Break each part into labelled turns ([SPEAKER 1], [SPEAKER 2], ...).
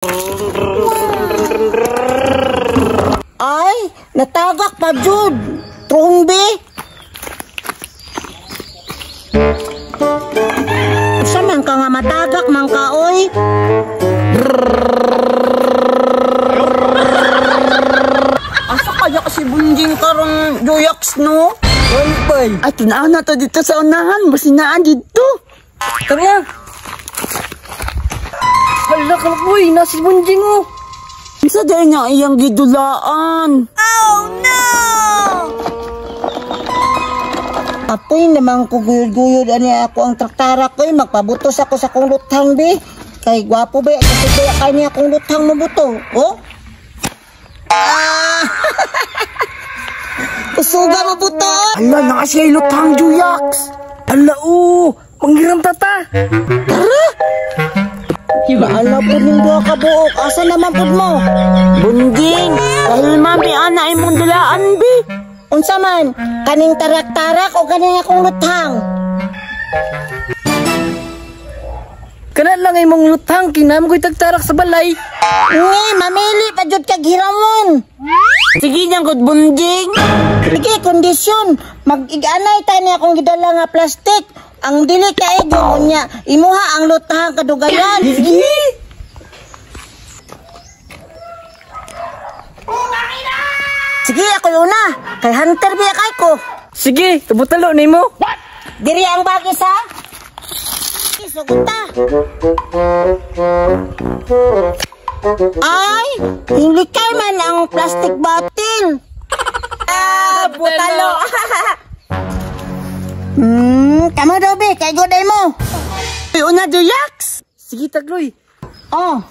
[SPEAKER 1] Ay, natagak pa jud. Trumbi. Usa man ka nga matagak man ka oy. Asa kaya kasi Bunjing karon Joyax no?
[SPEAKER 2] Wampay.
[SPEAKER 1] Ay, tanaw na to dito sa unahan. Basinaan dito.
[SPEAKER 2] Tara. Hala ka boy, nasi Bunjing oh.
[SPEAKER 1] Sa dahil niya iyang gidulaan.
[SPEAKER 3] Oh no!
[SPEAKER 1] Apoy naman ko guyod-guyod ani ako ang traktara ko. Magpabutos ako sa kong luthang bi. Kay gwapo ba? Kasi kaya kay niya akong luthang mabuto. Oh? Ah! Kusuga mabuto.
[SPEAKER 2] Ala, naka siya luthang Joyax. Ala oh, manghiram tata.
[SPEAKER 1] Tara! Maala po ning duha ka buok. Asa naman pud mo? Bunjing, dahil mami ana imong dulaan bi. Unsa man? Kaning tarak-tarak o kaning akong luthang?
[SPEAKER 2] Kana lang imong luthang kinam ko'y tagtarak sa balay.
[SPEAKER 1] Ngi, mamili pa jud kag hiramon. Sige niyang gud Bunjing. Sige, kondisyon. Mag-iganay ta ni akong gidala nga plastic. Ang dili kaigo unya, imuha ang luthang kadugayan.
[SPEAKER 2] Sige.
[SPEAKER 1] Sige, ako una. Kay Hunter biya kay ko.
[SPEAKER 2] Sige, kabutalo nimo.
[SPEAKER 1] Diri ang bagis ha. Sugunta. Ay, hilikay man ang plastic bottle. Ah, butalo. Kamo daw be, kay goday mo. Una Joyax.
[SPEAKER 2] Sige tagloy.
[SPEAKER 1] Oh.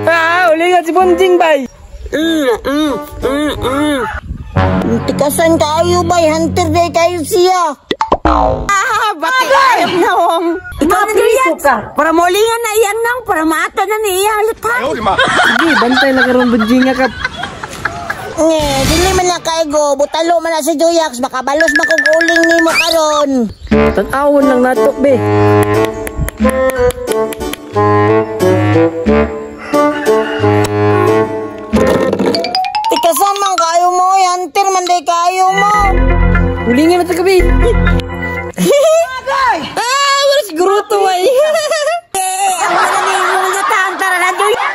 [SPEAKER 2] Ah, uli nga si Bunjing bay.
[SPEAKER 1] Tikasan kayo bay, hunter day kayo siya. Ah, bakit ayaw na om. Ikaw na Joyax. Para maulingan na iyan nang, para maata na ni iya lutang.
[SPEAKER 2] Sige, bantay na karon Bunjing nga kap.
[SPEAKER 1] Nge, dili man na kaigo, butalo man na si Joyax, baka balos makuguling nimo karon.
[SPEAKER 2] Tan-awon lang nato be.
[SPEAKER 1] Tikasan man kayo mo, hunter man day kayo mo.
[SPEAKER 2] Ulingan na ta gabi. Ah, wala siguro to ay.
[SPEAKER 1] Ang mga nang lutang, tara na Joyax.